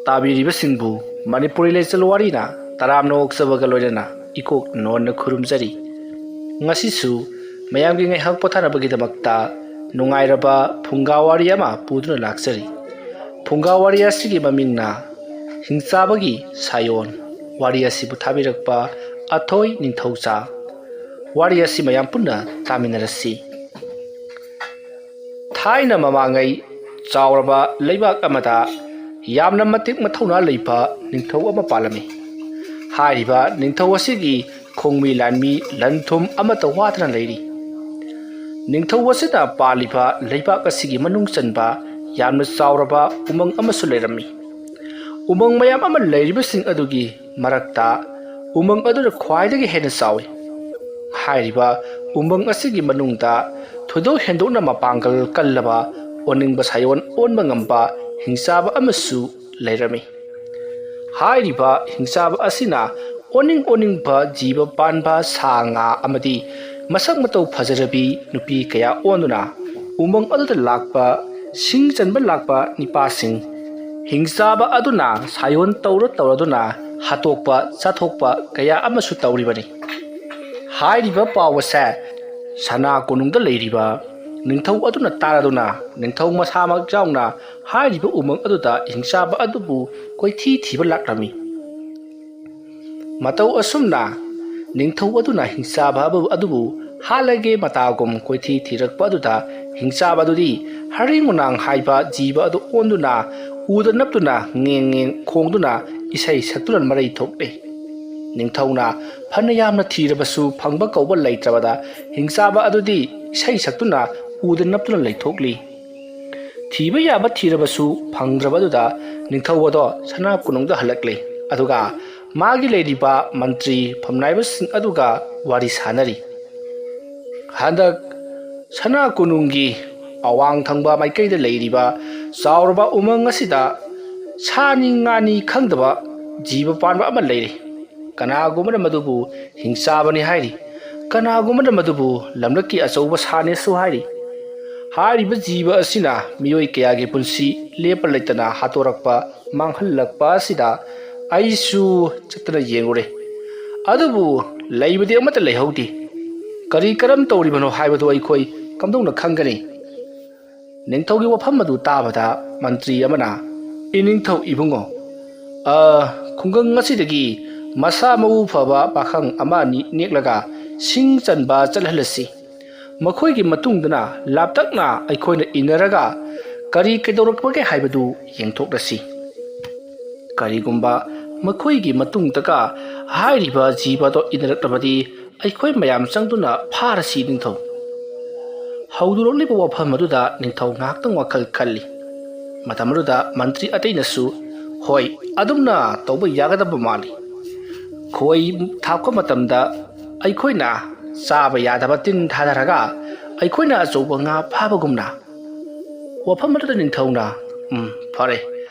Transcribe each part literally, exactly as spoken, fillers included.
ꯇꯥꯕꯤꯔꯤꯕꯁꯤꯡꯕꯨ ꯃꯅꯤꯄꯨꯔꯤ ꯂꯩꯆꯜ ꯋꯥꯔꯤꯅ ꯇꯔꯥꯝꯅ ꯑꯣꯛꯆꯕꯒ ꯂꯣꯏꯅꯅ ꯏꯀꯣꯛ ꯅꯣꯟꯅ ꯈꯨꯔꯨꯝꯖꯔꯤ꯫ ꯉꯁꯤꯁꯨ ꯃꯌꯥꯝꯒꯤ ꯉꯥꯏꯍꯥꯛ ꯄꯣꯊꯥꯅꯕꯒꯤꯗꯃꯛꯇ ꯅꯨꯡꯉꯥꯏꯔꯕ ꯐꯨꯡꯒꯥ ꯋꯥꯔꯤ ꯑꯃ ꯄꯨꯗꯨꯅ ꯂꯥꯛꯆꯔꯤ꯫ ꯐꯨꯡꯒꯥ ꯋꯥꯔꯤ ꯑꯁꯤꯒꯤ ꯃꯃꯤꯡꯅ ꯍꯤꯡꯆꯥꯕꯒꯤ ꯁꯥꯌꯣꯟ꯫ ꯋꯥꯔꯤ ꯑꯁꯤꯕꯨ ꯊꯥꯕꯤꯔꯛꯄ ꯑꯊꯣꯏ ꯅꯤꯡꯊꯧꯖꯥ꯫ ꯋꯥꯔꯤ ꯑꯁꯤ ꯃꯌꯥꯝ ꯄꯨꯟꯅ ꯇꯥꯃꯤꯟꯅꯔꯁꯤ꯫ ꯊꯥꯏꯅ ꯃꯃꯥꯡꯉꯩ ꯆꯥꯎꯔꯕ ꯂꯩꯕꯥꯛ ꯑꯃꯗ ꯌꯥꯝꯅ ꯃꯇꯤꯛ ꯃꯊꯧꯅꯥ ꯂꯩꯕ ꯅꯤꯡꯊꯧ ꯑꯃ ꯄꯥꯜꯂꯝꯃꯤ꯫ ꯍꯥꯏꯔꯤꯕ ꯅꯤꯡꯊꯧ ꯑꯁꯤꯒꯤ ꯈꯣꯡꯃꯤ ꯂꯥꯟꯃꯤ ꯂꯟ ꯊꯨꯝ ꯑꯃꯠꯇ ꯋꯥꯗꯅ ꯂꯩꯔꯤ꯫ ꯅꯤꯡꯊꯧ ꯑꯁꯤꯅ ꯄꯥꯜꯂꯤꯕ ꯂꯩꯕꯥꯛ ꯑꯁꯤꯒꯤ ꯃꯅꯨꯡ ꯆꯟꯕ ꯌꯥꯝꯅ ꯆꯥꯎꯔꯕ ꯎꯃꯪ ꯑꯃꯁꯨ ꯂꯩꯔꯝꯃꯤ꯫ ꯎꯃꯪ ꯃꯌꯥꯝ ꯑꯃ ꯂꯩꯔꯤꯕꯁꯤꯡ ꯑꯗꯨꯒꯤ ꯃꯔꯛꯇ ꯎꯃꯪ ꯑꯗꯨꯅ ꯈ꯭ꯋꯥꯏꯗꯒꯤ ꯍꯦꯟꯅ ꯆꯥꯎꯏ꯫ ꯍꯥꯏꯔꯤꯕ ꯎꯃꯪ ꯑꯁꯤꯒꯤ ꯃꯅꯨꯡꯗ ꯊꯣꯏꯗꯣꯛ ꯍꯦꯟꯗꯣꯛꯅ ꯃꯄꯥꯡꯒꯜ ꯀꯜꯂꯕ, ꯑꯣꯅꯤꯡꯕ ꯁꯥꯌꯣꯟ ꯑꯣꯟꯕ ꯉꯝꯕ ꯍꯤꯡꯆꯥꯕ ꯑꯃꯁꯨ ꯂꯩꯔꯝꯃꯤ꯫ ꯍꯥꯏꯔꯤꯕ ꯍꯤꯡꯆꯥꯕ ꯑꯁꯤꯅ ꯑꯣꯅꯤꯡ ꯑꯣꯅꯤꯡꯕ ꯖꯤꯕ ꯄꯥꯟꯕ, ꯁꯥ ꯉꯥ ꯑꯃꯗꯤ ꯃꯁꯛ ꯃꯇꯧ ꯐꯖꯔꯕꯤ ꯅꯨꯄꯤ ꯀꯌꯥ ꯑꯣꯟꯗꯨꯅ ꯎꯃꯪ ꯑꯗꯨꯗ ꯂꯥꯛꯄ, ꯁꯤꯡ ꯆꯟꯕ ꯂꯥꯛꯄ ꯅꯤꯄꯥꯁꯤꯡ ꯍꯤꯡꯆꯥꯕ ꯑꯗꯨꯅ ꯁꯥꯌꯣꯟ ꯇꯧꯔ ꯇꯧꯔꯗꯨꯅ ꯍꯥꯠꯇꯣꯛꯄ ꯆꯥꯊꯣꯛꯄ ꯀꯌꯥ ꯑꯃꯁꯨ ꯇꯧꯔꯤꯕꯅꯤ꯫ ꯍꯥꯏꯔꯤꯕ ꯄꯥꯎ ꯑꯁꯦ ꯁꯅꯥ ꯀꯣꯅꯨꯡꯗ ꯂꯩꯔꯤꯕ ꯅꯤꯡꯊꯧ ꯑꯗꯨꯅ ꯇꯥꯔꯗꯨꯅ, ꯅꯤꯡꯊꯧ ꯃꯁꯥꯃꯛ ꯌꯥꯎꯅ ꯍꯥꯏꯔꯤꯕ ꯎꯃꯪ ꯑꯗꯨꯗ ꯍꯤꯡꯆꯥꯕ ꯑꯗꯨꯕꯨ ꯀꯣꯏꯊꯤ ꯊꯤꯕ ꯂꯥꯛꯂꯝꯃꯤ꯫ ꯃꯇꯧ ꯑꯁꯨꯝꯅ ꯅꯤꯡꯊꯧ ꯑꯗꯨꯅ ꯍꯤꯡꯆꯥꯕ ꯑꯗꯨꯕꯨ ꯍꯥꯠꯂꯒꯦ ꯃꯇꯥꯒꯨꯝ ꯀꯣꯏꯊꯤ ꯊꯤꯔꯛꯄ ꯑꯗꯨꯗ, ꯍꯤꯡꯆꯥꯕ ꯑꯗꯨꯗꯤ ꯍꯔꯤꯡ ꯎꯅꯥꯡ ꯍꯥꯏꯕ ꯖꯤꯕ ꯑꯗꯨ ꯑꯣꯟꯗꯨꯅ, ꯎꯗ ꯅꯞꯇꯨꯅ ꯉꯦꯡ ꯉꯦꯡ ꯈꯣꯡꯗꯨꯅ ꯏꯁꯩ ꯁꯛꯇꯨꯅ ꯃꯔꯩ ꯊꯣꯛꯂꯦ꯫ ꯅꯤꯡꯊꯧꯅ ꯐꯅ ꯌꯥꯝꯅ ꯊꯤꯔꯕꯁꯨ ꯐꯪꯕ ꯀꯧꯕ ꯂꯩꯇ꯭ꯔꯕꯗ, ꯍꯤꯡꯆꯥꯕ ꯑꯗꯨꯗꯤ ꯏꯁꯩ ꯁꯛꯇꯨꯅ ꯎꯗ ꯅꯞꯇꯨꯅ ꯂꯩꯊꯣꯛꯂꯤ꯫ ꯊꯤꯕ ꯌꯥꯕ ꯊꯤꯔꯕꯁꯨ ꯐꯪꯗ꯭ꯔꯕ ꯑꯗꯨꯗ, ꯅꯤꯡꯊꯧ ꯑꯗꯣ ꯁꯅꯥ ꯀꯣꯅꯨꯡꯗ ꯍꯜꯂꯛꯂꯦ꯫ ꯑꯗꯨꯒ ꯃꯥꯒꯤ ꯂꯩꯔꯤꯕ ꯃꯟꯇ꯭ꯔꯤ ꯐꯝꯅꯥꯏꯕꯁꯤꯡ ꯑꯗꯨꯒ ꯋꯥꯔꯤ ꯁꯥꯅꯔꯤ꯫ ꯍꯟꯗꯛ ꯁꯅꯥ ꯀꯣꯅꯨꯡꯒꯤ ꯑꯋꯥꯡ ꯊꯪꯕ ꯃꯥꯏꯀꯩꯗ ꯂꯩꯔꯤꯕ ꯆꯥꯎꯔꯕ ꯎꯃꯪ ꯑꯁꯤꯗ ꯁꯥꯅꯤ ꯉꯥꯅꯤ ꯈꯪꯗꯕ ꯖꯤꯕ ꯄꯥꯟꯕ ꯑꯃ ꯂꯩꯔꯤ꯫ ꯀꯅꯥꯒꯨꯝꯕꯅ ꯃꯗꯨꯕꯨ ꯍꯤꯡꯆꯥꯕꯅꯤ ꯍꯥꯏꯔꯤ, ꯀꯅꯥꯒꯨꯝꯕꯅ ꯃꯗꯨꯕꯨ ꯂꯝꯂꯛꯀꯤ ꯑꯆꯧꯕ ꯁꯥꯅꯤꯁꯨ ꯍꯥꯏꯔꯤ꯫ ꯍꯥꯏꯔꯤꯕ ꯖꯤꯕ ꯑꯁꯤꯅ ꯃꯤꯑꯣꯏ ꯀꯌꯥꯒꯤ ꯄꯨꯟꯁꯤ ꯂꯦꯞꯄ ꯂꯩꯇꯅ ꯍꯥꯠꯇꯣꯔꯛꯄ, ꯃꯥꯡꯍꯜꯂꯛꯄ ꯑꯁꯤꯗ ꯑꯩꯁꯨ ꯆꯠꯇꯅ ꯌꯦꯡꯉꯨꯔꯦ꯫ ꯑꯗꯨꯕꯨ ꯂꯩꯕꯗꯤ ꯑꯃꯠꯇ ꯂꯩꯍꯧꯗꯦ꯫ ꯀꯔꯤ ꯀꯔꯝ ꯇꯧꯔꯤꯕꯅꯣ ꯍꯥꯏꯕꯗꯨ ꯑꯩꯈꯣꯏ ꯀꯝꯗꯧꯅ ꯈꯪꯒꯅꯤ? ꯅꯤꯡꯊꯧꯒꯤ ꯋꯥꯐꯝ ꯑꯗꯨ ꯇꯥꯕꯗ ꯃꯟꯇ꯭ꯔꯤ ꯑꯃꯅ, "ꯏꯅꯤꯡꯊꯧ ꯏꯕꯨꯡꯉꯣ, ꯑ, ꯈꯨꯡꯒꯪ ꯑꯁꯤꯗꯒꯤ ꯃꯁꯥ ꯃꯎ ꯐꯕ ꯄꯥꯈꯪ ꯑꯃ ꯑꯅꯤ ꯅꯦꯛꯂꯒ ꯁꯤꯡ ꯆꯟꯕ ꯆꯠꯍꯜꯂꯁꯤ꯫ ꯃꯈꯣꯏꯒꯤ ꯃꯇꯨꯡꯗꯅ ꯂꯥꯞꯇꯛꯅ ꯑꯩꯈꯣꯏꯅ ꯏꯟꯅꯔꯒ ꯀꯔꯤ ꯀꯩꯗꯧꯔꯛꯄꯒꯦ ꯍꯥꯏꯕꯗꯨ ꯌꯦꯡꯊꯣꯛꯂꯁꯤ꯫ ꯀꯔꯤꯒꯨꯝꯕ ꯃꯈꯣꯏꯒꯤ ꯃꯇꯨꯡꯗꯒ ꯍꯥꯏꯔꯤꯕ ꯖꯤꯕꯗꯣ ꯏꯟꯅꯔꯛꯂꯕꯗꯤ ꯑꯩꯈꯣꯏ ꯃꯌꯥꯝ ꯆꯪꯗꯨꯅ ꯐꯥꯔꯁꯤ ꯅꯤꯡꯊꯧ꯫" ꯍꯧꯗꯣꯔꯛꯂꯤꯕ ꯋꯥꯐꯝ ꯑꯗꯨꯗ ꯅꯤꯡꯊꯧ ꯉꯥꯏꯍꯥꯛꯇꯪ ꯋꯥꯈꯜ ꯈꯜꯂꯤ꯫ ꯃꯇꯝ ꯑꯗꯨꯗ ꯃꯟꯇ꯭ꯔꯤ ꯑꯇꯩꯅꯁꯨ, "ꯍꯣꯏ, ꯑꯗꯨꯝꯅ ꯇꯧꯕ ꯌꯥꯒꯗꯕ ꯃꯥꯜꯂꯤ꯫ ꯈꯣꯏ ꯊꯥꯛꯄ ꯃꯇꯝꯗ ꯑꯩꯈꯣꯏꯅ ꯆꯥꯕ ꯌꯥꯗꯕ ꯇꯤꯟ ꯊꯥꯗꯔꯒ ꯑꯩꯈꯣꯏꯅ ꯑꯆꯧꯕ ꯉꯥ ꯐꯥꯕꯒꯨꯝꯅ꯫" ꯋꯥꯐꯝ ꯑꯗꯨꯗ ꯅꯤꯡꯊꯧꯅ, "ꯎꯝ, ꯐꯔꯦ꯫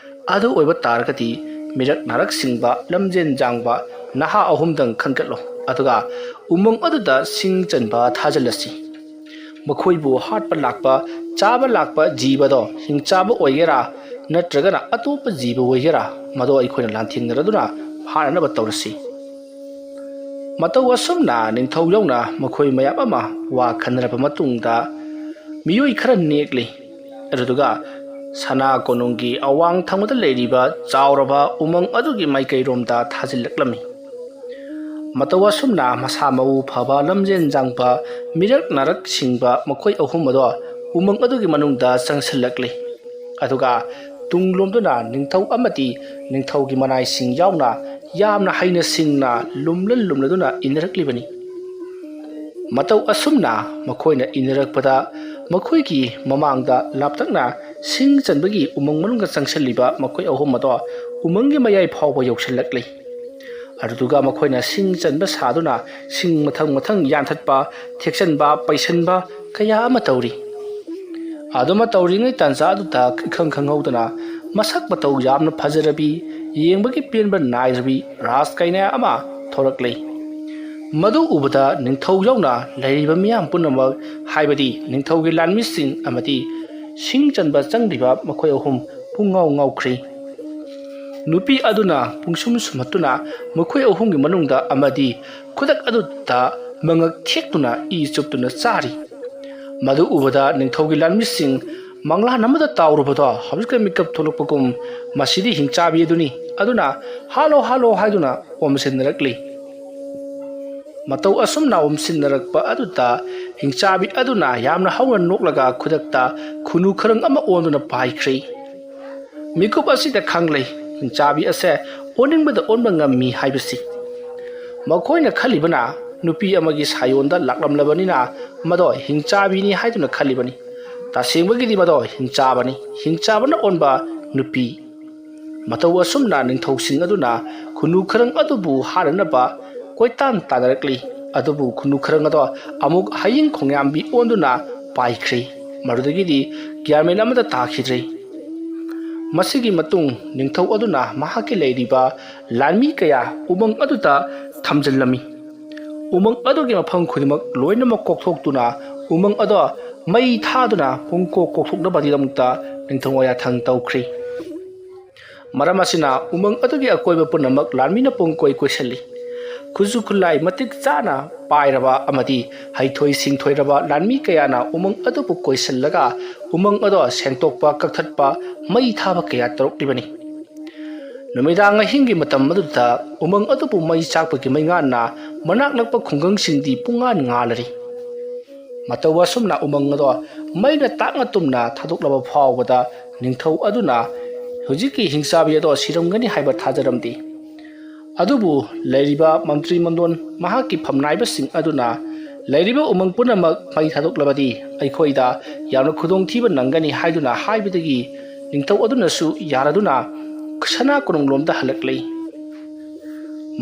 ꯑꯗꯨ ꯑꯣꯏꯕ ꯇꯥꯔꯒꯗꯤ ꯃꯤꯔꯛ ꯅꯥꯔꯛ ꯁꯤꯡꯕ, ꯂꯝꯖꯦꯟ ꯌꯥꯡꯕ ꯅꯍꯥ ꯑꯍꯨꯝꯗꯪ ꯈꯟꯒꯠꯂꯣ, ꯑꯗꯨꯒ ꯎꯃꯪ ꯑꯗꯨꯗ ꯁꯤꯡ ꯆꯟꯕ ꯊꯥꯖꯤꯜꯂꯁꯤ꯫ ꯃꯈꯣꯏꯕꯨ ꯍꯥꯠꯄ ꯂꯥꯛꯄ, ꯆꯥꯕ ꯂꯥꯛꯄ ꯖꯤꯕꯗꯣ ꯍꯤꯡꯆꯥꯕ ꯑꯣꯏꯒꯦꯔꯥ, ꯅꯠꯇ꯭ꯔꯒꯅ ꯑꯇꯣꯞꯄ ꯖꯤꯕ ꯑꯣꯏꯒꯦꯔꯥ, ꯃꯗꯣ ꯑꯩꯈꯣꯏꯅ ꯂꯥꯟꯊꯦꯡꯅꯔꯗꯨꯅ ꯐꯥꯅꯅꯕ ꯇꯧꯔꯁꯤ꯫" ꯃꯇꯧ ꯑꯁꯨꯝꯅ ꯅꯤꯡꯊꯧ ꯌꯥꯎꯅ ꯃꯈꯣꯏ ꯃꯌꯥꯝ ꯑꯃ ꯋꯥ ꯈꯟꯅꯔꯕ ꯃꯇꯨꯡꯗ, ꯃꯤꯑꯣꯏ ꯈꯔ ꯅꯦꯛꯂꯤ꯫ ꯑꯗꯨꯗꯨꯒ ꯁꯅꯥ ꯀꯣꯅꯨꯡꯒꯤ ꯑꯋꯥꯡ ꯊꯪꯕꯗ ꯂꯩꯔꯤꯕ ꯆꯥꯎꯔꯕ ꯎꯃꯪ ꯑꯗꯨꯒꯤ ꯃꯥꯏꯀꯩꯔꯣꯝꯗ ꯊꯥꯖꯤꯜꯂꯛꯂꯝꯃꯤ꯫ ꯃꯇꯧ ꯑꯁꯨꯝꯅ ꯃꯁꯥ ꯃꯎ ꯐꯕ, ꯂꯝꯖꯦꯟ ꯌꯥꯡꯕ, ꯃꯤꯔꯛ ꯅꯥꯔꯛ ꯁꯤꯡꯕ ꯃꯈꯣꯏ ꯑꯍꯨꯝ ꯑꯗꯣ ꯎꯃꯪ ꯑꯗꯨꯒꯤ ꯃꯅꯨꯡꯗ ꯆꯪꯁꯤꯜꯂꯛꯂꯤ꯫ ꯑꯗꯨꯒ ꯇꯨꯡꯂꯣꯝꯗꯨꯅ ꯅꯤꯡꯊꯧ ꯑꯃꯗꯤ ꯅꯤꯡꯊꯧꯒꯤ ꯃꯅꯥꯏꯁꯤꯡ ꯌꯥꯎꯅ ꯌꯥꯝꯅ ꯍꯩꯅ ꯁꯤꯡꯅ ꯂꯨꯝꯂ ꯂꯨꯝꯂꯗꯨꯅ ꯏꯟꯅꯔꯛꯂꯤꯕꯅꯤ꯫ ꯃꯇꯧ ꯑꯁꯨꯝꯅ ꯃꯈꯣꯏꯅ ꯏꯟꯅꯔꯛꯄꯗ, ꯃꯈꯣꯏꯒꯤ ꯃꯃꯥꯡꯗ ꯂꯥꯞꯇꯛꯅ ꯁꯤꯡ ꯆꯟꯕꯒꯤ ꯎꯃꯪ ꯃꯅꯨꯡꯗ ꯆꯪꯁꯤꯜꯂꯤꯕ ꯃꯈꯣꯏ ꯑꯍꯨꯝ ꯑꯗꯣ ꯎꯃꯪꯒꯤ ꯃꯌꯥꯏ ꯐꯥꯎꯕ ꯌꯧꯁꯤꯜꯂꯛꯂꯤ꯫ ꯑꯗꯨꯗꯨꯒ ꯃꯈꯣꯏꯅ ꯁꯤꯡ ꯆꯟꯕ ꯁꯥꯗꯨꯅ ꯁꯤꯡ ꯃꯊꯪ ꯃꯊꯪ ꯌꯥꯟꯊꯠꯄ, ꯊꯦꯛꯆꯟꯕ, ꯄꯩꯁꯟꯕ ꯀꯌꯥ ꯑꯃ ꯇꯧꯔꯤ꯫ ꯑꯗꯨꯃ ꯇꯧꯔꯤꯉꯩ ꯇꯥꯟꯖꯥ ꯑꯗꯨꯗ ꯏꯈꯪ ꯈꯪꯍꯧꯗꯅ ꯃꯁꯛ ꯃꯇꯧ ꯌꯥꯝꯅ ꯐꯖꯔꯕꯤ, ꯌꯦꯡꯕꯒꯤ ꯄꯦꯟꯕ ꯅꯥꯏꯗ꯭ꯔꯕꯤ ꯔꯥꯖ ꯀꯩꯅꯥ ꯑꯃ ꯊꯣꯔꯛꯂꯦ꯫ ꯃꯗꯨ ꯎꯕꯗ ꯅꯤꯡꯊꯧ ꯌꯥꯎꯅ ꯂꯩꯔꯤꯕ ꯃꯤꯌꯥꯝ ꯄꯨꯝꯅꯃꯛ, ꯍꯥꯏꯕꯗꯤ ꯅꯤꯡꯊꯧꯒꯤ ꯂꯥꯟꯃꯤꯁꯤꯡ ꯑꯃꯗꯤ ꯁꯤꯡ ꯆꯟꯕ ꯆꯪꯂꯤꯕ ꯃꯈꯣꯏ ꯑꯍꯨꯝ ꯄꯨꯡꯉꯥꯎ ꯉꯥꯎꯈ꯭ꯔꯦ꯫ ꯅꯨꯄꯤ ꯑꯗꯨꯅ ꯄꯨꯡꯁꯨꯝ ꯁꯨꯝꯍꯠꯇꯨꯅ ꯃꯈꯣꯏ ꯑꯍꯨꯝꯒꯤ ꯃꯅꯨꯡꯗ ꯑꯃꯗꯤ ꯈꯨꯗꯛ ꯑꯗꯨꯗ ꯃꯉꯛ ꯊꯦꯛꯇꯨꯅ ꯏ ꯆꯨꯞꯇꯨꯅ ꯆꯥꯔꯤ꯫ ꯃꯗꯨ ꯎꯕꯗ ꯅꯤꯡꯊꯧꯒꯤ ꯂꯥꯟꯃꯤꯁꯤꯡ ꯃꯪꯂꯥꯟ ꯑꯃꯗ ꯇꯥꯎꯔꯨꯕꯗꯣ ꯍꯧꯖꯤꯛꯇ ꯃꯤꯀꯞ ꯊꯣꯛꯂꯛꯄꯒꯨꯝ, ꯃꯁꯤꯗꯤ ꯍꯤꯡꯆꯥꯕꯤ ꯑꯗꯨꯅꯤ, ꯑꯗꯨꯅ "ꯍꯥꯠꯂꯣ, ꯍꯥꯠꯂꯣ" ꯍꯥꯏꯗꯨꯅ ꯑꯣꯝꯁꯤꯟꯅꯔꯛꯂꯤ꯫ ꯃꯇꯧ ꯑꯁꯨꯝꯅ ꯑꯣꯝꯁꯤꯟꯅꯔꯛꯄ ꯑꯗꯨꯗ ꯍꯤꯡꯆꯥꯕꯤ ꯑꯗꯨꯅ ꯌꯥꯝꯅ ꯍꯧꯅ ꯅꯣꯛꯂꯒ ꯈꯨꯗꯛꯇ ꯈꯨꯅꯨ ꯈꯔꯪ ꯑꯃ ꯑꯣꯟꯗꯨꯅ ꯄꯥꯏꯈ꯭ꯔꯦ꯫ ꯃꯤꯀꯨꯞ ꯑꯁꯤꯗ ꯈꯪꯂꯦ, ꯍꯤꯡꯆꯥꯕꯤ ꯑꯁꯦ ꯑꯣꯟꯅꯤꯡꯕꯗ ꯑꯣꯟꯕ ꯉꯝꯃꯤ ꯍꯥꯏꯕꯁꯤ꯫ ꯃꯈꯣꯏꯅ ꯈꯜꯂꯤꯕꯅ ꯅꯨꯄꯤ ꯑꯃꯒꯤ ꯁꯥꯌꯣꯟꯗ ꯂꯥꯛꯂꯝꯂꯕꯅꯤꯅ ꯃꯗꯣ ꯍꯤꯡꯆꯥꯕꯤꯅꯤ ꯍꯥꯏꯗꯨꯅ ꯈꯜꯂꯤꯕꯅꯤ꯫ ꯇꯁꯦꯡꯕꯒꯤꯗꯤ ꯃꯗꯣ ꯍꯤꯡꯆꯥꯕꯅꯤ, ꯍꯤꯡꯆꯥꯕꯅ ꯑꯣꯟꯕ ꯅꯨꯄꯤ꯫ ꯃꯇꯧ ꯑꯁꯨꯝꯅ ꯅꯤꯡꯊꯧꯁꯤꯡ ꯑꯗꯨꯅ ꯈꯨꯅꯨ ꯈꯔꯪ ꯑꯗꯨꯕꯨ ꯍꯥꯠꯅꯅꯕ ꯀꯣꯏꯇꯥꯟ ꯇꯥꯟꯅꯔꯛꯂꯤ꯫ ꯑꯗꯨꯕꯨ ꯈꯨꯅꯨ ꯈꯔꯪ ꯑꯗꯣ ꯑꯃꯨꯛ ꯍꯌꯤꯡ ꯈꯣꯡꯌꯥꯝꯕꯤ ꯑꯣꯟꯗꯨꯅ ꯄꯥꯏꯈ꯭ꯔꯦ꯫ ꯃꯗꯨꯗꯒꯤꯗꯤ ꯒ꯭ꯌꯥꯟꯃꯦꯟ ꯑꯃꯠꯇ ꯇꯥꯈꯤꯗ꯭ꯔꯦ꯫ ꯃꯁꯤꯒꯤ ꯃꯇꯨꯡ ꯅꯤꯡꯊꯧ ꯑꯗꯨꯅ ꯃꯍꯥꯛꯀꯤ ꯂꯩꯔꯤꯕ ꯂꯥꯟꯃꯤ ꯀꯌꯥ ꯎꯃꯪ ꯑꯗꯨꯗ ꯊꯝꯖꯤꯜꯂꯝꯃꯤ꯫ ꯎꯃꯪ ꯑꯗꯨꯒꯤ ꯃꯐꯝ ꯈꯨꯗꯤꯡꯃꯛ ꯂꯣꯏꯅꯃꯛ ꯀꯣꯛꯊꯣꯛꯇꯨꯅ ꯎꯃꯪ ꯑꯗꯣ ꯃꯩ ꯊꯥꯗꯨꯅ ꯄꯨꯡꯀꯣꯛ ꯀꯣꯛꯊꯣꯛꯅꯕꯒꯤꯗꯃꯛꯇ ꯅꯤꯡꯊꯧ ꯌꯥꯊꯪ ꯇꯧꯈ꯭ꯔꯦ꯫ ꯃꯔꯝ ꯑꯁꯤꯅ ꯎꯃꯪ ꯑꯗꯨꯒꯤ ꯑꯀꯣꯏꯕ ꯄꯨꯝꯅꯃꯛ ꯂꯥꯟꯃꯤꯅ ꯄꯨꯡꯀꯣꯏ ꯀꯣꯏꯁꯤꯜꯂꯤ꯫ ꯈꯨꯠꯁꯨ ꯈꯨꯠꯂꯥꯏ ꯃꯇꯤꯛ ꯆꯥꯅ ꯄꯥꯏꯔꯕ ꯑꯃꯗꯤ ꯍꯩꯊꯣꯏ ꯁꯤꯡꯊꯣꯏꯔꯕ ꯂꯥꯟꯃꯤ ꯀꯌꯥꯅ ꯎꯃꯪ ꯑꯗꯨꯕꯨ ꯀꯣꯏꯁꯤꯜꯂꯒ ꯎꯃꯪ ꯑꯗꯣ ꯁꯦꯡꯗꯣꯛꯄ, ꯀꯛꯊꯠꯄ, ꯃꯩ ꯊꯥꯕ ꯀꯌꯥ ꯇꯧꯔꯛꯂꯤꯕꯅꯤ꯫ ꯅꯨꯃꯤꯗꯥꯡ ꯑꯍꯤꯡꯒꯤ ꯃꯇꯝ ꯑꯗꯨꯗ ꯎꯃꯪ ꯑꯗꯨꯕꯨ ꯃꯩ ꯆꯥꯛꯄꯒꯤ ꯃꯩꯉꯥꯟꯅ ꯃꯅꯥꯛ ꯅꯛꯄ ꯈꯨꯡꯒꯪꯁꯤꯡꯗꯤ ꯄꯨꯡꯉꯥꯟ ꯉꯥꯜꯂꯔꯤ꯫ ꯃꯇꯧ ꯑꯁꯨꯝꯅ ꯎꯃꯪ ꯑꯗꯣ ꯃꯩꯅ ꯇꯥꯛꯅ ꯇꯨꯝꯅ ꯊꯥꯗꯣꯛꯂꯕ ꯐꯥꯎꯕꯗ ꯅꯤꯡꯊꯧ ꯑꯗꯨꯅ ꯍꯧꯖꯤꯛꯀꯤ ꯍꯤꯡꯆꯥꯕꯤ ꯑꯗꯣ ꯁꯤꯔꯝꯒꯅꯤ ꯍꯥꯏꯕ ꯊꯥꯖꯔꯝꯗꯦ꯫ ꯑꯗꯨꯕꯨ ꯂꯩꯔꯤꯕ ꯃꯟꯇ꯭ꯔꯤ ꯃꯟꯗꯣꯟ, ꯃꯍꯥꯛꯀꯤ ꯐꯝꯅꯥꯏꯕꯁꯤꯡ ꯑꯗꯨꯅ ꯂꯩꯔꯤꯕ ꯎꯃꯪ ꯄꯨꯝꯅꯃꯛ ꯃꯩ ꯊꯥꯗꯣꯛꯂꯕꯗꯤ ꯑꯩꯈꯣꯏꯗ ꯌꯥꯝꯅ ꯈꯨꯗꯣꯡꯊꯤꯕ ꯅꯪꯒꯅꯤ ꯍꯥꯏꯗꯨꯅ ꯍꯥꯏꯕꯗꯒꯤ ꯅꯤꯡꯊꯧ ꯑꯗꯨꯅꯁꯨ ꯌꯥꯔꯗꯨꯅ ꯁꯅꯥ ꯀꯣꯅꯨꯡꯂꯣꯝꯗ ꯍꯜꯂꯛꯂꯤ꯫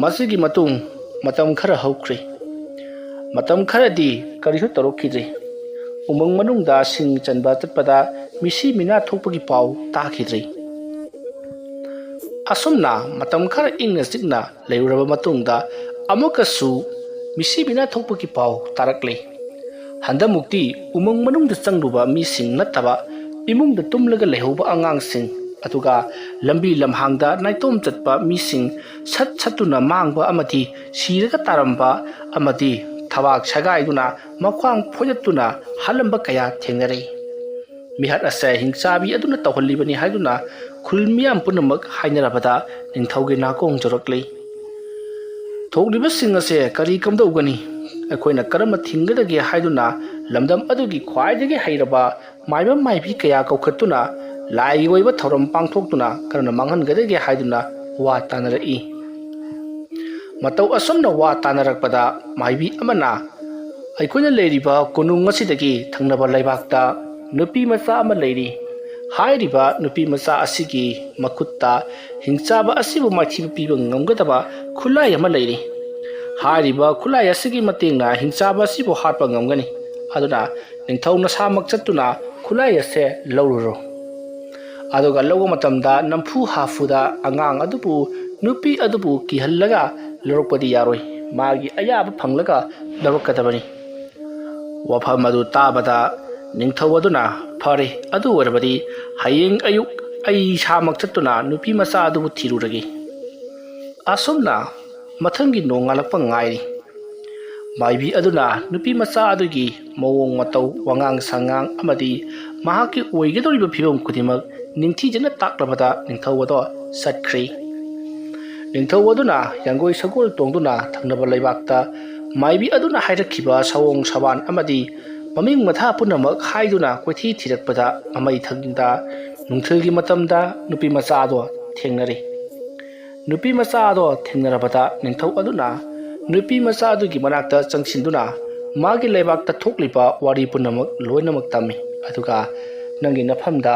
ꯃꯁꯤꯒꯤ ꯃꯇꯨꯡ ꯃꯇꯝ ꯈꯔ ꯍꯧꯈ꯭ꯔꯦ꯫ ꯃꯇꯝ ꯈꯔꯗꯤ ꯀꯔꯤꯁꯨ ꯇꯧꯔꯛꯈꯤꯗ꯭ꯔꯦ꯫ ꯎꯃꯪ ꯃꯅꯨꯡꯗ ꯁꯤꯡ ꯆꯟꯕ ꯆꯠꯄꯗ ꯃꯤꯁꯤ ꯃꯤꯅꯥ ꯊꯣꯛꯄꯒꯤ ꯄꯥꯎ ꯇꯥꯈꯤꯗ꯭ꯔꯦ꯫ ꯑꯁꯨꯝꯅ ꯃꯇꯝ ꯈꯔ ꯏꯪꯅ ꯆꯤꯛꯅ ꯂꯩꯔꯨꯔꯕ ꯃꯇꯨꯡꯗ ꯑꯃꯨꯛꯀꯁꯨ ꯃꯤꯁꯤ ꯃꯤꯅꯥ ꯊꯣꯛꯄꯒꯤ ꯄꯥꯎ ꯇꯥꯔꯛꯂꯤ꯫ ꯍꯟꯗꯛꯃꯨꯛꯇꯤ ꯎꯃꯪ ꯃꯅꯨꯡꯗ ꯆꯪꯂꯨꯕ ꯃꯤꯁꯤꯡ ꯅꯠꯇꯕ, ꯏꯃꯨꯡꯗ ꯇꯨꯝꯂꯒ ꯂꯩꯍꯧꯕ ꯑꯉꯥꯡꯁꯤꯡ, ꯑꯗꯨꯒ ꯂꯝꯕꯤ ꯂꯝꯍꯥꯡꯗ ꯅꯥꯏꯇꯣꯝ ꯆꯠꯄ ꯃꯤꯁꯤꯡ ꯁꯠ ꯁꯠꯇꯨꯅ ꯃꯥꯡꯕ ꯑꯃꯗꯤ ꯁꯤꯔꯒ ꯇꯥꯔꯝꯕ ꯑꯃꯗꯤ ꯊꯕꯥꯛ ꯁꯦꯒꯥꯏꯗꯨꯅ ꯃꯈ꯭ꯋꯥꯡ ꯐꯣꯏꯗꯠꯇꯨꯅ ꯍꯥꯜꯂꯝꯕ ꯀꯌꯥ ꯊꯦꯡꯅꯔꯦ꯫ ꯃꯤꯍꯥꯠ ꯑꯁꯦ ꯍꯤꯡꯆꯥꯕꯤ ꯑꯗꯨꯅ ꯇꯧꯍꯜꯂꯤꯕꯅꯤ ꯍꯥꯏꯗꯨꯅ ꯈꯨꯜ ꯃꯤꯌꯥꯝ ꯄꯨꯝꯅꯃꯛ ꯍꯥꯏꯅꯔꯕꯗ ꯅꯤꯡꯊꯧꯒꯤ ꯅꯥꯀꯣꯡ ꯖꯧꯔꯛꯂꯤ꯫ ꯊꯣꯛꯂꯤꯕꯁꯤꯡ ꯑꯁꯦ ꯀꯔꯤ ꯀꯝꯗꯧꯒꯅꯤ? ꯑꯩꯈꯣꯏꯅ ꯀꯔꯝꯅ ꯊꯤꯡꯒꯗꯒꯦ ꯍꯥꯏꯗꯨꯅ ꯂꯝꯗꯝ ꯑꯗꯨꯒꯤ ꯈ꯭ꯋꯥꯏꯗꯒꯤ ꯍꯩꯔꯕ ꯃꯥꯏꯕ ꯃꯥꯏꯕꯤ ꯀꯌꯥ ꯀꯧꯈꯠꯇꯨꯅ ꯂꯥꯏꯒꯤ ꯑꯣꯏꯕ ꯊꯧꯔꯝ ꯄꯥꯡꯊꯣꯛꯇꯨꯅ ꯀꯔꯝꯅ ꯃꯥꯡꯍꯟꯒꯗꯒꯦ ꯍꯥꯏꯗꯨꯅ ꯋꯥ ꯇꯥꯅꯔꯛꯏ꯫ ꯃꯇꯧ ꯑꯁꯨꯝꯅ ꯋꯥ ꯇꯥꯅꯔꯛꯄꯗ ꯃꯥꯏꯕꯤ ꯑꯃꯅ ꯑꯩꯈꯣꯏꯅ ꯂꯩꯔꯤꯕ ꯀꯣꯅꯨꯡ ꯑꯁꯤꯗꯒꯤ ꯊꯪꯅꯕ ꯂꯩꯕꯥꯛꯇ ꯅꯨꯄꯤ ꯃꯆꯥ ꯑꯃ ꯂꯩꯔꯤ꯫ ꯍꯥꯏꯔꯤꯕ ꯅꯨꯄꯤ ꯃꯆꯥ ꯑꯁꯤꯒꯤ ꯃꯈꯨꯠꯇ ꯍꯤꯡꯆꯥꯕ ꯑꯁꯤꯕꯨ ꯃꯥꯏꯊꯤꯕ ꯄꯤꯕ ꯉꯝꯒꯗꯕ ꯈꯨꯠꯂꯥꯏ ꯑꯃ ꯂꯩꯔꯤ꯫ ꯍꯥꯏꯔꯤꯕ ꯈꯨꯠꯂꯥꯏ ꯑꯁꯤꯒꯤ ꯃꯇꯦꯡꯅ ꯍꯤꯡꯆꯥꯕ ꯑꯁꯤꯕꯨ ꯍꯥꯠꯄ ꯉꯝꯒꯅꯤ꯫ ꯑꯗꯨꯅ ꯅꯤꯡꯊꯧ ꯅꯁꯥꯃꯛ ꯆꯠꯇꯨꯅ ꯈꯨꯠꯂꯥꯏ ꯑꯁꯦ ꯂꯧꯔꯨꯔꯣ꯫ ꯑꯗꯨꯒ ꯂꯧꯕ ꯃꯇꯝꯗ ꯅꯝꯐꯨ ꯍꯥꯐꯨꯗ ꯑꯉꯥꯡ ꯑꯗꯨꯕꯨ, ꯅꯨꯄꯤ ꯑꯗꯨꯕꯨ ꯀꯤꯍꯜꯂꯒ ꯂꯧꯔꯛꯄꯗꯤ ꯌꯥꯔꯣꯏ꯫ ꯃꯥꯒꯤ ꯑꯌꯥꯕ ꯐꯪꯂꯒ ꯂꯧꯔꯛꯀꯗꯕꯅꯤ꯫ ꯋꯥꯐꯝ ꯑꯗꯨ ꯇꯥꯕꯗ ꯅꯤꯡꯊꯧ ꯑꯗꯨꯅ, "ꯐꯔꯦ, ꯑꯗꯨ ꯑꯣꯏꯔꯕꯗꯤ ꯍꯌꯦꯡ ꯑꯌꯨꯛ ꯑꯩ ꯏꯁꯥꯃꯛ ꯆꯠꯇꯨꯅ ꯅꯨꯄꯤ ꯃꯆꯥ ꯑꯗꯨꯕꯨ ꯊꯤꯔꯨꯔꯒꯦ"꯫ ꯑꯁꯨꯝꯅ ꯃꯊꯪꯒꯤ ꯅꯣꯡꯉꯥꯜꯂꯛꯄ ꯉꯥꯏꯔꯤ꯫ ꯃꯥꯏꯕꯤ ꯑꯗꯨꯅ ꯅꯨꯄꯤ ꯃꯆꯥ ꯑꯗꯨꯒꯤ ꯃꯑꯣꯡ ꯃꯇꯧ, ꯋꯥꯉꯥꯡ ꯁꯉꯥꯡ ꯑꯃꯗꯤ ꯃꯍꯥꯛꯀꯤ ꯑꯣꯏꯒꯗꯧꯔꯤꯕ ꯐꯤꯕꯝ ꯈꯨꯗꯤꯡꯃꯛ ꯅꯤꯡꯊꯤꯖꯅ ꯇꯥꯛꯂꯕꯗ ꯅꯤꯡꯊꯧ ꯑꯗꯣ ꯆꯠꯈ꯭ꯔꯦ꯫ ꯅꯤꯡꯊꯧ ꯑꯗꯨꯅ ꯌꯥꯡꯒꯣꯏ ꯁꯒꯣꯜ ꯇꯣꯡꯗꯨꯅ ꯊꯪꯅꯕ ꯂꯩꯕꯥꯛꯇ ꯃꯥꯏꯕꯤ ꯑꯗꯨꯅ ꯍꯥꯏꯔꯛꯈꯤꯕ ꯁꯑꯣꯡ ꯁꯕꯥꯟ ꯑꯃꯗꯤ ꯃꯃꯤꯡ ꯃꯊꯥ ꯄꯨꯝꯅꯃꯛ ꯍꯥꯏꯗꯨꯅ ꯀꯣꯏꯊꯤ ꯊꯤꯔꯛꯄꯗ ꯃꯃꯩ ꯊꯪꯗ ꯅꯨꯡꯊꯤꯜꯒꯤ ꯃꯇꯝꯗ ꯅꯨꯄꯤ ꯃꯆꯥ ꯑꯗꯣ ꯊꯦꯡꯅꯔꯦ꯫ ꯅꯨꯄꯤ ꯃꯆꯥ ꯑꯗꯣ ꯊꯦꯡꯅꯔꯕꯗ ꯅꯤꯡꯊꯧ ꯑꯗꯨꯅ ꯅꯨꯄꯤ ꯃꯆꯥ ꯑꯗꯨꯒꯤ ꯃꯅꯥꯛꯇ ꯆꯪꯁꯤꯟꯗꯨꯅ ꯃꯥꯒꯤ ꯂꯩꯕꯥꯛꯇ ꯊꯣꯛꯂꯤꯕ ꯋꯥꯔꯤ ꯄꯨꯝꯅꯃꯛ ꯂꯣꯏꯅꯃꯛ ꯇꯝꯃꯤ꯫ ꯑꯗꯨꯒ ꯅꯪꯒꯤ ꯅꯐꯝꯗ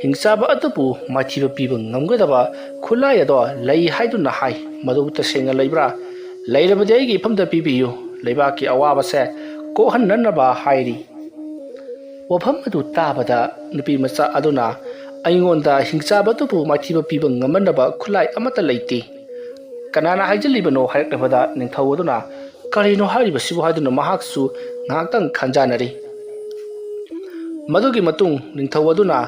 ꯍꯤꯡꯆꯥꯕ ꯑꯗꯨꯕꯨ ꯃꯥꯏꯊꯤꯕ ꯄꯤꯕ ꯉꯝꯒꯗꯕ ꯈꯨꯠꯂꯥꯏ ꯑꯗꯣ ꯂꯩ ꯍꯥꯏꯗꯨꯅ ꯍꯥꯏ꯫ ꯃꯗꯨ ꯇꯁꯦꯡꯅ ꯂꯩꯕ꯭ꯔꯥ? ꯂꯩꯔꯕꯗꯤ ꯑꯩꯒꯤ ꯏꯐꯝꯗ ꯄꯤꯕꯤꯌꯨ꯫ ꯂꯩꯕꯥꯛꯀꯤ ꯑꯋꯥꯕꯁꯦ ꯀꯣꯛꯍꯟꯅꯅꯕ ꯍꯥꯏꯔꯤ꯫ ꯋꯥꯐꯝ ꯑꯗꯨ ꯇꯥꯕꯗ ꯅꯨꯄꯤ ꯃꯆꯥ ꯑꯗꯨꯅ, "ꯑꯩꯉꯣꯟꯗ ꯍꯤꯡꯆꯥꯕ ꯑꯗꯨꯕꯨ ꯃꯥꯏꯊꯤꯕ ꯄꯤꯕ ꯉꯝꯃꯟꯅꯕ ꯈꯨꯠꯂꯥꯏ ꯑꯃꯠꯇ ꯂꯩꯇꯦ꯫ ꯀꯅꯥꯅ ꯍꯥꯏꯖꯤꯜꯂꯤꯕꯅꯣ?" ꯍꯥꯏꯔꯛꯂꯕꯗ ꯅꯤꯡꯊꯧ ꯑꯗꯨꯅ, "ꯀꯔꯤꯅꯣ ꯍꯥꯏꯔꯤꯕꯁꯤꯕꯨ?" ꯍꯥꯏꯗꯨꯅ ꯃꯍꯥꯛꯁꯨ ꯉꯥꯏꯍꯥꯛꯇꯪ ꯈꯟꯖꯥꯟꯅꯔꯤ꯫ ꯃꯗꯨꯒꯤ ꯃꯇꯨꯡ ꯅꯤꯡꯊꯧ ꯑꯗꯨꯅ,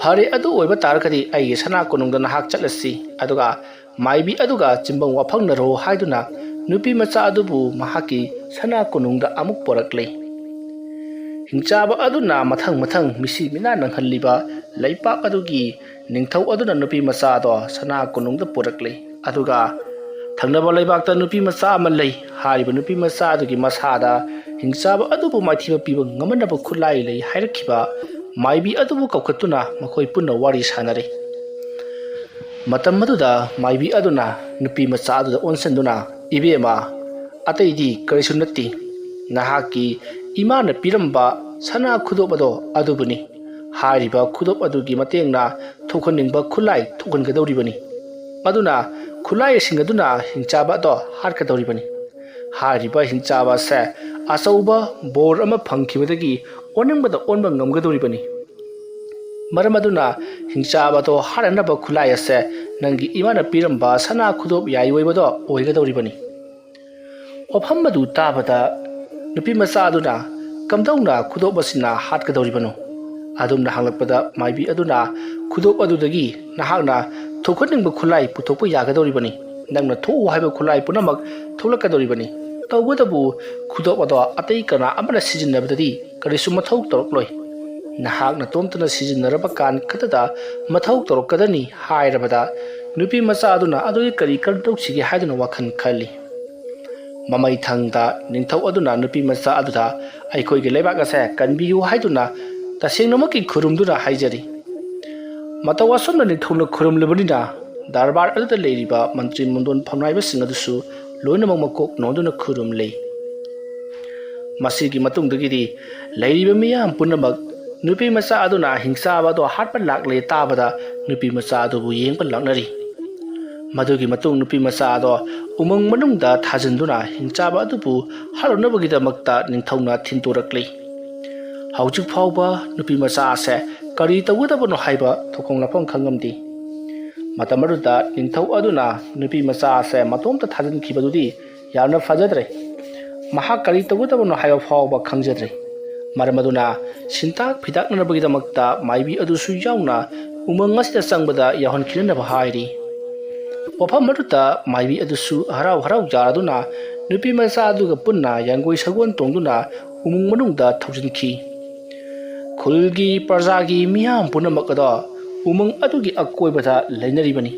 "ꯐꯔꯦ, ꯑꯗꯨ ꯑꯣꯏꯕ ꯇꯥꯔꯒꯗꯤ ꯑꯩꯒꯤ ꯁꯅꯥ ꯀꯣꯅꯨꯡꯗ ꯅꯍꯥꯛ ꯆꯠꯂꯁꯤ, ꯑꯗꯨꯒ ꯃꯥꯏꯕꯤ ꯑꯗꯨꯒ ꯆꯤꯟꯕꯝ ꯋꯥꯐꯪꯅꯔꯣ" ꯍꯥꯏꯗꯨꯅ ꯅꯨꯄꯤ ꯃꯆꯥ ꯑꯗꯨꯕꯨ ꯃꯍꯥꯛꯀꯤ ꯁꯅꯥ ꯀꯣꯅꯨꯡꯗ ꯑꯃꯨꯛ ꯄꯣꯔꯛꯂꯦ꯫ ꯍꯤꯡꯆꯥꯕ ꯑꯗꯨꯅ ꯃꯊꯪ ꯃꯊꯪ ꯃꯤꯁꯤ ꯃꯤꯅꯥ ꯅꯪꯍꯜꯂꯤꯕ ꯂꯩꯄꯥꯛ ꯑꯗꯨꯒꯤ ꯅꯤꯡꯊꯧ ꯑꯗꯨꯅ ꯅꯨꯄꯤ ꯃꯆꯥ ꯑꯗꯣ ꯁꯅꯥ ꯀꯣꯅꯨꯡꯗ ꯄꯨꯔꯛꯂꯦ꯫ ꯑꯗꯨꯒ ꯊꯪꯅꯕ ꯂꯩꯕꯥꯛꯇ ꯅꯨꯄꯤ ꯃꯆꯥ ꯑꯃ ꯂꯩ꯫ ꯍꯥꯏꯔꯤꯕ ꯅꯨꯄꯤ ꯃꯆꯥ ꯑꯗꯨꯒꯤ ꯃꯁꯥꯗ ꯍꯤꯡꯆꯥꯕ ꯑꯗꯨꯕꯨ ꯃꯥꯏꯊꯤꯕ ꯄꯤꯕ ꯉꯝꯅꯅꯕ ꯈꯨꯠꯂꯥꯏ ꯂꯩ ꯍꯥꯏꯔꯛꯈꯤꯕ ꯃꯥꯏꯕꯤ ꯑꯗꯨꯕꯨ ꯀꯧꯈꯠꯇꯨꯅ ꯃꯈꯣꯏ ꯄꯨꯟꯅ ꯋꯥꯔꯤ ꯁꯥꯟꯅꯔꯦ꯫ ꯃꯇꯝ ꯑꯗꯨꯗ ꯃꯥꯏꯕꯤ ꯑꯗꯨꯅ ꯅꯨꯄꯤ ꯃꯆꯥ ꯑꯗꯨꯗ ꯑꯣꯟꯁꯤꯟꯗꯨꯅ, "ꯏꯕꯦꯝꯃ, ꯑꯇꯩꯗꯤ ꯀꯔꯤꯁꯨ ꯅꯠꯇꯦ, ꯅꯍꯥꯛꯀꯤ ꯏꯃꯥꯅ ꯄꯤꯔꯝꯕ ꯁꯅꯥ ꯈꯨꯗꯣꯞ ꯑꯗꯣ ꯑꯗꯨꯕꯨꯅꯤ꯫ ꯍꯥꯏꯔꯤꯕ ꯈꯨꯗꯣꯞ ꯑꯗꯨꯒꯤ ꯃꯇꯦꯡꯅ ꯊꯣꯛꯍꯟꯅꯤꯡꯕ ꯈꯨꯠꯂꯥꯏ ꯊꯣꯛꯍꯟꯒꯗꯧꯔꯤꯕꯅꯤ꯫ ꯑꯗꯨꯅ ꯈꯨꯠꯂꯥꯏꯁꯤꯡ ꯑꯗꯨꯅ ꯍꯤꯡꯆꯥꯕ ꯑꯗꯣ ꯍꯥꯠꯀꯗꯧꯔꯤꯕꯅꯤ꯫ ꯍꯥꯏꯔꯤꯕ ꯍꯤꯡꯆꯥꯕ ꯑꯁꯦ ꯑꯆꯧꯕ ꯕꯣꯔ ꯑꯃ ꯐꯪꯈꯤꯕꯗꯒꯤ ꯑꯣꯅꯤꯡꯕꯗ ꯑꯣꯟꯕ ꯉꯝꯒꯗꯧꯔꯤꯕꯅꯤ꯫ ꯃꯔꯝ ꯑꯗꯨꯅ ꯍꯤꯡꯆꯥꯕ ꯑꯗꯣ ꯍꯥꯠꯅꯅꯕ ꯈꯨꯠꯂꯥꯏ ꯑꯁꯦ ꯅꯪꯒꯤ ꯏꯃꯥꯅ ꯄꯤꯔꯝꯕ ꯁꯅꯥ ꯈꯨꯗꯣꯞ ꯌꯥꯏ ꯑꯣꯏꯕꯗꯣ ꯑꯣꯏꯒꯗꯧꯔꯤꯕꯅꯤ"꯫ ꯋꯥꯐꯝ ꯑꯗꯨ ꯇꯥꯕꯗ ꯅꯨꯄꯤ ꯃꯆꯥ ꯑꯗꯨꯅ, "ꯀꯝꯗꯧꯅ ꯈꯨꯗꯣꯞ ꯑꯁꯤꯅ ꯍꯥꯠꯀꯗꯧꯔꯤꯕꯅꯣ?" ꯑꯗꯨꯝꯅ ꯍꯪꯂꯛꯄꯗ ꯃꯥꯏꯕꯤ ꯑꯗꯨꯅ, "ꯈꯨꯗꯣꯞ ꯑꯗꯨꯗꯒꯤ ꯅꯍꯥꯛꯅ ꯊꯣꯛꯍꯟꯅꯤꯡꯕ ꯈꯨꯠꯂꯥꯏ ꯄꯨꯊꯣꯛꯄ ꯌꯥꯒꯗꯧꯔꯤꯕꯅꯤ꯫ ꯅꯪꯅ ꯊꯣꯛꯎ ꯍꯥꯏꯕ ꯈꯨꯠꯂꯥꯏ ꯄꯨꯝꯅꯃꯛ ꯊꯣꯛꯂꯛꯀꯗꯧꯔꯤꯕꯅꯤ꯫ ꯇꯧꯕꯇꯕꯨ ꯈꯨꯗꯣꯞ ꯑꯗꯣ ꯑꯇꯩ ꯀꯅꯥ ꯑꯃꯅ ꯁꯤꯖꯤꯟꯅꯕꯗꯗꯤ ꯀꯔꯤꯁꯨ ꯃꯊꯧ ꯇꯧꯔꯛꯂꯣꯏ꯫ ꯅꯍꯥꯛ ꯅꯇꯣꯝꯇꯅ ꯁꯤꯖꯤꯟꯅꯔꯕ ꯀꯥꯟ ꯈꯛꯇꯗ ꯃꯊꯧ ꯇꯧꯔꯛꯀꯗꯅꯤ" ꯍꯥꯏꯔꯕꯗ ꯅꯨꯄꯤ ꯃꯆꯥ ꯑꯗꯨꯅ ꯑꯗꯨꯗꯤ ꯀꯔꯤ ꯀꯔꯝ ꯇꯧꯁꯤꯒꯦ ꯍꯥꯏꯗꯨꯅ ꯋꯥꯈꯜ ꯈꯜꯂꯤ꯫ ꯃꯃꯩ ꯊꯪꯗ ꯅꯤꯡꯊꯧ ꯑꯗꯨꯅ ꯅꯨꯄꯤ ꯃꯆꯥ ꯑꯗꯨꯗ, "ꯑꯩꯈꯣꯏꯒꯤ ꯂꯩꯕꯥꯛ ꯑꯁꯦ ꯀꯟꯕꯤꯌꯨ" ꯍꯥꯏꯗꯨꯅ ꯇꯁꯦꯡꯅꯃꯛꯀꯤ ꯈꯨꯔꯨꯝꯗꯨꯅ ꯍꯥꯏꯖꯔꯤ꯫ ꯃꯇꯧ ꯑꯁꯨꯝꯅ ꯅꯤꯡꯊꯧꯅ ꯈꯨꯔꯨꯝꯂꯕꯅꯤꯅ ꯗꯔꯕꯥꯔ ꯑꯗꯨꯗ ꯂꯩꯔꯤꯕ ꯃꯟꯇ꯭ꯔꯤ ꯃꯟꯗꯣꯟ ꯐꯝꯅꯥꯏꯕꯁꯤꯡ ꯑꯗꯨꯁꯨ ꯂꯣꯏꯅꯃꯛ ꯃꯀꯣꯛ ꯅꯣꯟꯗꯨꯅ ꯈꯨꯔꯨꯝꯂꯤ꯫ ꯃꯁꯤꯒꯤ ꯃꯇꯨꯡꯗꯒꯤꯗꯤ ꯂꯩꯔꯤꯕ ꯃꯤꯌꯥꯝ ꯄꯨꯝꯅꯃꯛ ꯅꯨꯄꯤ ꯃꯆꯥ ꯑꯗꯨꯅ ꯍꯤꯡꯆꯥꯕ ꯑꯗꯨ ꯍꯥꯠꯄ ꯂꯥꯛꯂꯦ ꯇꯥꯕꯗ ꯅꯨꯄꯤ ꯃꯆꯥ ꯑꯗꯨꯕꯨ ꯌꯦꯡꯕ ꯂꯥꯛꯅꯔꯤ꯫ ꯃꯗꯨꯒꯤ ꯃꯇꯨꯡ ꯅꯨꯄꯤ ꯃꯆꯥ ꯑꯗꯣ ꯎꯃꯪ ꯃꯅꯨꯡꯗ ꯊꯥꯖꯤꯟꯗꯨꯅ ꯍꯤꯡꯆꯥꯕ ꯑꯗꯨꯕꯨ ꯍꯥꯠꯂꯨꯅꯕꯒꯤꯗꯃꯛꯇ ꯅꯤꯡꯊꯧꯅ ꯊꯤꯟꯗꯣꯔꯛꯂꯤ꯫ ꯍꯧꯖꯤꯛ ꯐꯥꯎꯕ ꯅꯨꯄꯤ ꯃꯆꯥ ꯑꯁꯦ ꯀꯔꯤ ꯇꯧꯒꯗꯕꯅꯣ ꯍꯥꯏꯕ ꯊꯣꯛꯐꯝ ꯂꯥꯛꯐꯝ ꯈꯪꯉꯝꯗꯦ꯫ ꯃꯇꯝ ꯑꯗꯨꯗ ꯅꯤꯡꯊꯧ ꯑꯗꯨꯅ ꯅꯨꯄꯤ ꯃꯆꯥ ꯑꯁꯦ ꯃꯇꯣꯝꯇ ꯊꯥꯖꯤꯟꯈꯤꯕꯗꯨꯗꯤ ꯌꯥꯝꯅ ꯐꯖꯗ꯭ꯔꯦ꯫ ꯃꯍꯥꯛ ꯀꯔꯤ ꯇꯧꯒꯗꯕꯅꯣ ꯍꯥꯏꯕ ꯐꯥꯎꯕ ꯈꯪꯖꯗ꯭ꯔꯤ꯫ ꯃꯔꯝ ꯑꯗꯨꯅ ꯁꯤꯟꯇꯥꯛ ꯐꯤꯗꯥꯛꯅꯅꯕꯒꯤꯗꯃꯛꯇ ꯃꯥꯏꯕꯤ ꯑꯗꯨꯁꯨ ꯌꯥꯎꯅ ꯎꯃꯪ ꯑꯁꯤꯗ ꯆꯪꯕꯗ ꯌꯥꯎꯍꯟꯈꯤꯅꯅꯕ ꯍꯥꯏꯔꯤ꯫ ꯋꯥꯐꯝ ꯑꯗꯨꯗ ꯃꯥꯏꯕꯤ ꯑꯗꯨꯁꯨ ꯍꯔꯥꯎ ꯍꯔꯥꯎ ꯌꯥꯔꯗꯨꯅ ꯅꯨꯄꯤ ꯃꯆꯥ ꯑꯗꯨꯒ ꯄꯨꯟꯅ ꯌꯥꯡꯒꯣꯏ ꯁꯒꯣꯜ ꯇꯣꯡꯗꯨꯅ ꯎꯃꯪ ꯃꯅꯨꯡꯗ ꯊꯧꯖꯤꯟꯈꯤ꯫ ꯈꯨꯜꯒꯤ ꯄ꯭ꯔꯖꯥꯒꯤ ꯃꯤꯌꯥꯝ ꯄꯨꯝꯅꯃꯛ ꯑꯗꯣ ꯎꯃꯪ ꯑꯗꯨꯒꯤ ꯑꯀꯣꯏꯕꯗ ꯂꯩꯅꯔꯤꯕꯅꯤ꯫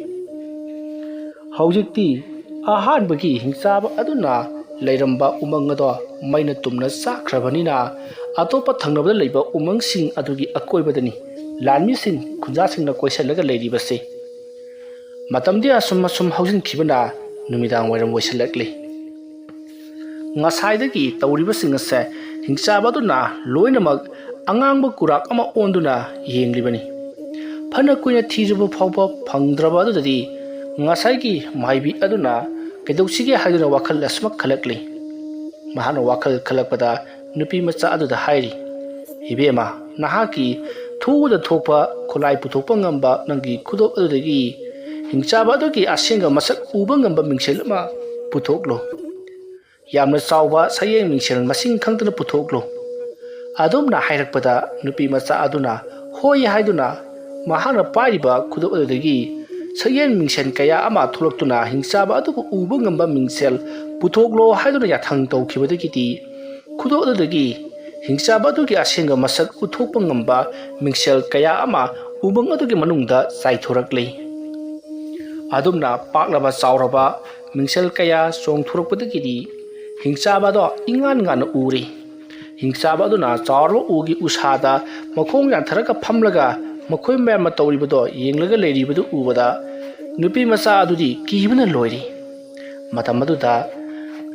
ꯍꯧꯖꯤꯛꯇꯤ ꯑꯍꯥꯟꯕꯒꯤ ꯍꯤꯡꯆꯥꯕ ꯑꯗꯨꯅ ꯂꯩꯔꯝꯕ ꯎꯃꯪ ꯑꯗꯣ ꯃꯩꯅ ꯇꯨꯝꯅ ꯆꯥꯛꯈ꯭ꯔꯕꯅꯤꯅ, ꯑꯇꯣꯞꯄ ꯊꯪꯅꯕꯗ ꯂꯩꯕ ꯎꯃꯪꯁꯤꯡ ꯑꯗꯨꯒꯤ ꯑꯀꯣꯏꯕꯗꯅꯤ ꯂꯥꯟꯃꯤꯁꯤꯡ, ꯈꯨꯟꯖꯥꯁꯤꯡꯅ ꯀꯣꯏꯁꯤꯜꯂꯒ ꯂꯩꯔꯤꯕꯁꯦ꯫ ꯃꯇꯝꯗꯤ ꯑꯁꯨꯝ ꯑꯁꯨꯝ ꯍꯧꯖꯤꯟꯈꯤꯕꯅ ꯅꯨꯃꯤꯗꯥꯡ ꯋꯥꯏꯔꯝ ꯑꯣꯏꯁꯤꯜꯂꯛꯂꯤ꯫ ꯉꯁꯥꯏꯗꯒꯤ ꯇꯧꯔꯤꯕꯁꯤꯡ ꯑꯁꯦ ꯍꯤꯡꯆꯥꯕ ꯑꯗꯨꯅ ꯂꯣꯏꯅꯃꯛ ꯑꯉꯥꯡꯕ ꯀꯨꯔꯥꯛ ꯑꯃ ꯑꯣꯟꯗꯨꯅ ꯌꯦꯡꯂꯤꯕꯅꯤ꯫ ꯐꯅ ꯀꯨꯏꯅ ꯊꯤꯖꯕ ꯐꯥꯎꯕ ꯐꯪꯗ꯭ꯔꯕ ꯑꯗꯨꯗꯗꯤ ꯉꯁꯥꯏꯒꯤ ꯃꯥꯏꯕꯤ ꯑꯗꯨꯅ ꯀꯩꯗꯧꯁꯤꯒꯦ ꯍꯥꯏꯗꯨꯅ ꯋꯥꯈꯜ ꯑꯁꯨꯃꯛ ꯈꯜꯂꯛꯂꯤ꯫ ꯃꯍꯥꯛꯅ ꯋꯥꯈꯜ ꯈꯜꯂꯛꯄꯗ ꯅꯨꯄꯤ ꯃꯆꯥ ꯑꯗꯨꯗ ꯍꯥꯏꯔꯤ, "ꯏꯕꯦꯝꯃ, ꯅꯍꯥꯛꯀꯤ ꯊꯣꯛꯎꯗ ꯊꯣꯛꯄ ꯈꯨꯠꯂꯥꯏ ꯄꯨꯊꯣꯛꯄ ꯉꯝꯕ ꯅꯪꯒꯤ ꯈꯨꯗꯣꯞ ꯑꯗꯨꯗꯒꯤ ꯍꯤꯡꯆꯥꯕ ꯑꯗꯨꯒꯤ ꯑꯁꯦꯡꯕ ꯃꯁꯛ ꯎꯕ ꯉꯝꯕ ꯃꯤꯡꯁꯦꯜ ꯑꯃ ꯄꯨꯊꯣꯛꯂꯣ꯫ ꯌꯥꯝꯅ ꯆꯥꯎꯕ ꯁꯛꯌꯦꯡ ꯃꯤꯡꯁꯦꯜ ꯃꯁꯤꯡ ꯈꯪꯗꯅ ꯄꯨꯊꯣꯛꯂꯣ"꯫ ꯑꯗꯨꯝꯅ ꯍꯥꯏꯔꯛꯄꯗ ꯅꯨꯄꯤ ꯃꯆꯥ ꯑꯗꯨꯅ "ꯍꯣꯏ" ꯍꯥꯏꯗꯨꯅ ꯃꯍꯥꯛꯅ ꯄꯥꯏꯔꯤꯕ ꯈꯨꯗꯣꯞ ꯑꯗꯨꯗꯒꯤ ꯁꯛꯌꯦꯡ ꯃꯤꯡꯁꯦꯜ ꯀꯌꯥ ꯑꯃ ꯊꯣꯛꯂꯛꯇꯨꯅ ꯍꯤꯡꯆꯥꯕ ꯑꯗꯨꯕꯨ ꯎꯕ ꯉꯝꯕ ꯃꯤꯡꯁꯦꯜ ꯄꯨꯊꯣꯛꯂꯣ ꯍꯥꯏꯗꯨꯅ ꯌꯥꯊꯪ ꯇꯧꯈꯤꯕꯗꯒꯤꯗꯤ ꯈꯨꯗꯣꯞ ꯑꯗꯨꯗꯒꯤ ꯍꯤꯡꯆꯥꯕ ꯑꯗꯨꯒꯤ ꯑꯁꯦꯡꯕ ꯃꯁꯛ ꯎꯠꯊꯣꯛꯄ ꯉꯝꯕ ꯃꯤꯡꯁꯦꯜ ꯀꯌꯥ ꯑꯃ ꯎꯃꯪ ꯑꯗꯨꯒꯤ ꯃꯅꯨꯡꯗ ꯆꯥꯏꯊꯣꯔꯛꯂꯤ꯫ ꯑꯗꯨꯝꯅ ꯄꯥꯛꯂꯕ ꯆꯥꯎꯔꯕ ꯃꯤꯡꯁꯦꯜ ꯀꯌꯥ ꯆꯣꯡꯊꯣꯔꯛꯄꯗꯒꯤꯗꯤ ꯍꯤꯡꯆꯥꯕ ꯑꯗꯣ ꯏꯉꯥꯟ ꯉꯥꯟꯅ ꯎꯔꯤ꯫ ꯍꯤꯡꯆꯥꯕ ꯑꯗꯨꯅ ꯆꯥꯎꯔꯕ ꯎꯒꯤ ꯎꯁꯥꯗ ꯃꯈꯣꯡ ꯌꯥꯟꯊꯔꯒ ꯐꯝꯂꯒ ꯃꯈꯣꯏ ꯃꯌꯥꯝꯅ ꯇꯧꯔꯤꯕꯗꯣ ꯌꯦꯡꯂꯒ ꯂꯩꯔꯤꯕꯗꯨ ꯎꯕꯗ ꯅꯨꯄꯤ ꯃꯆꯥ ꯑꯗꯨꯗꯤ ꯀꯤꯕꯅ ꯂꯣꯏꯔꯤ꯫ ꯃꯇꯝ ꯑꯗꯨꯗ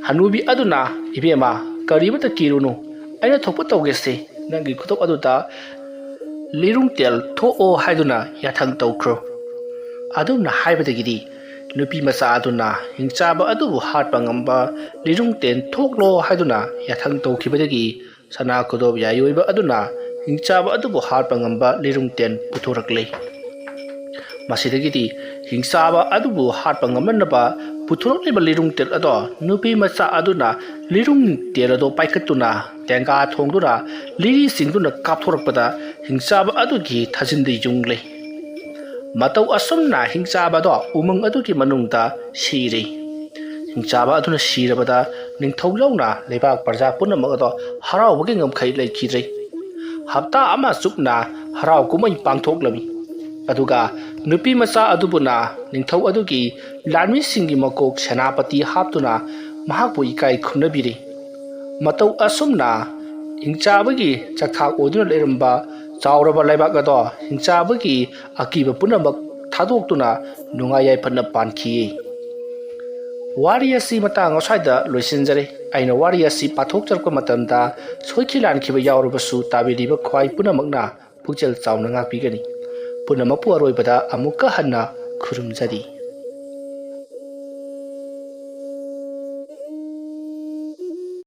ꯍꯅꯨꯕꯤ ꯑꯗꯨꯅ, "ꯏꯕꯦꯝꯃ, ꯀꯔꯤꯃꯇ ꯀꯤꯔꯨꯅꯨ, ꯑꯩꯅ ꯊꯣꯛꯄ ꯇꯧꯒꯦꯁꯦ, ꯅꯪꯒꯤ ꯈꯨꯗꯣꯞ ꯑꯗꯨꯗ ꯂꯤꯔꯨꯡ ꯇꯦꯜ ꯊꯣꯛꯑꯣ" ꯍꯥꯏꯗꯨꯅ ꯌꯥꯊꯪ ꯇꯧꯈ꯭ꯔꯣ꯫ ꯑꯗꯨꯝꯅ ꯍꯥꯏꯕꯗꯒꯤꯗꯤ ꯅꯨꯄꯤ ꯃꯆꯥ ꯑꯗꯨꯅ ꯍꯤꯡꯆꯥꯕ ꯑꯗꯨꯕꯨ ꯍꯥꯠꯄ ꯉꯝꯕ ꯂꯤꯔꯨꯡ ꯇꯦꯟ ꯊꯣꯛꯂꯣ ꯍꯥꯏꯗꯨꯅ ꯌꯥꯊꯪ ꯇꯧꯈꯤꯕꯗꯒꯤ ꯁꯅꯥ ꯈꯨꯗꯣꯞ ꯌꯥꯏꯑꯣꯏꯕ ꯑꯗꯨꯅ ꯍꯤꯡꯆꯥꯕ ꯑꯗꯨꯕꯨ ꯍꯥꯠꯄ ꯉꯝꯕ ꯂꯤꯔꯨꯡ ꯇꯦꯟ ꯄꯨꯊꯣꯔꯛꯂꯦ꯫ ꯃꯁꯤꯗꯒꯤꯗꯤ ꯍꯤꯡꯆꯥꯕ ꯑꯗꯨꯕꯨ ꯍꯥꯠꯄ ꯉꯝꯅꯅꯕ ꯄꯨꯊꯣꯔꯛꯂꯤꯕ ꯂꯤꯔꯨꯡ ꯇꯦꯜ ꯑꯗꯣ ꯅꯨꯄꯤ ꯃꯆꯥ ꯑꯗꯨꯅ ꯂꯤꯔꯨꯡ ꯇꯦꯜ ꯑꯗꯣ ꯄꯥꯏꯈꯠꯇꯨꯅ ꯇꯦꯡꯒꯥ ꯊꯣꯡꯗꯨꯅ ꯂꯤꯔꯤ ꯆꯤꯡꯗꯨꯅ ꯀꯥꯞꯊꯣꯔꯛꯄꯗ ꯍꯤꯡꯆꯥꯕ ꯑꯗꯨꯒꯤ ꯊꯥꯖꯤꯟꯗ ꯌꯨꯡꯂꯦ꯫ ꯃꯇꯧ ꯑꯁꯨꯝꯅ ꯍꯤꯡꯆꯥꯕ ꯑꯗꯣ ꯎꯃꯪ ꯑꯗꯨꯒꯤ ꯃꯅꯨꯡꯗ ꯁꯤꯔꯦ꯫ ꯍꯤꯡꯆꯥꯕ ꯑꯗꯨꯅ ꯁꯤꯔꯕꯗ ꯅꯤꯡꯊꯧ ꯌꯥꯎꯅ ꯂꯩꯕꯥꯛ ꯄ꯭ꯔꯖꯥ ꯄꯨꯝꯅꯃꯛ ꯑꯗꯣ ꯍꯔꯥꯎꯕꯒꯤ ꯉꯝꯈꯩ ꯂꯩꯈꯤꯗ꯭ꯔꯦ꯫ ꯍꯞꯇꯥ ꯑꯃ ꯆꯨꯞꯅ ꯍꯔꯥꯎ ꯀꯨꯝꯍꯩ ꯄꯥꯡꯊꯣꯛꯂꯝꯃꯤ꯫ ꯑꯗꯨꯒ ꯅꯨꯄꯤ ꯃꯆꯥ ꯑꯗꯨꯕꯨꯅ ꯅꯤꯡꯊꯧ ꯑꯗꯨꯒꯤ ꯂꯥꯟꯃꯤꯁꯤꯡꯒꯤ ꯃꯀꯣꯛ ꯁꯦꯅꯥꯄꯇꯤ ꯍꯥꯞꯇꯨꯅ ꯃꯍꯥꯛꯄꯨ ꯏꯀꯥꯏ ꯈꯨꯝꯅꯕꯤꯔꯤ꯫ ꯃꯇꯧ ꯑꯁꯨꯝꯅ ꯍꯤꯡꯆꯥꯕꯒꯤ ꯆꯥꯛꯊꯥꯛ ꯑꯣꯏꯗꯨꯅ ꯂꯩꯔꯝꯕ ꯆꯥꯎꯔꯕ ꯂꯩꯕꯥꯛ ꯑꯗꯣ ꯍꯤꯡꯆꯥꯕꯒꯤ ꯑꯀꯤꯕ ꯄꯨꯝꯅꯃꯛ ꯊꯥꯗꯣꯛꯇꯨꯅ ꯅꯨꯡꯉꯥꯏ ꯌꯥꯏꯐꯅ ꯄꯥꯟꯈꯤ꯫ ꯋꯥꯔꯤ ꯑꯁꯤ ꯃꯇꯥꯡ ꯑꯁ꯭ꯋꯥꯏꯗ ꯂꯣꯏꯁꯤꯟꯖꯔꯦ꯫ ꯑꯩꯅ ꯋꯥꯔꯤ ꯑꯁꯤ ꯄꯥꯊꯣꯛꯆꯔꯛꯄ ꯃꯇꯝꯗ ꯁꯣꯏꯈꯤ ꯂꯥꯟꯈꯤꯕ ꯌꯥꯎꯔꯕꯁꯨ ꯇꯥꯕꯤꯔꯤꯕ ꯈ꯭ꯋꯥꯏ ꯄꯨꯝꯅꯃꯛꯅ ꯄꯨꯛꯆꯦꯜ ꯆꯥꯎꯅ ꯉꯥꯛꯄꯤꯒꯅꯤ꯫ ꯄꯨꯝꯅꯃꯛꯄꯨ ꯑꯔꯣꯏꯕꯗ ꯑꯃꯨꯛꯀ ꯍꯟꯅ ꯈꯨꯔꯨꯝꯖꯔꯤ꯫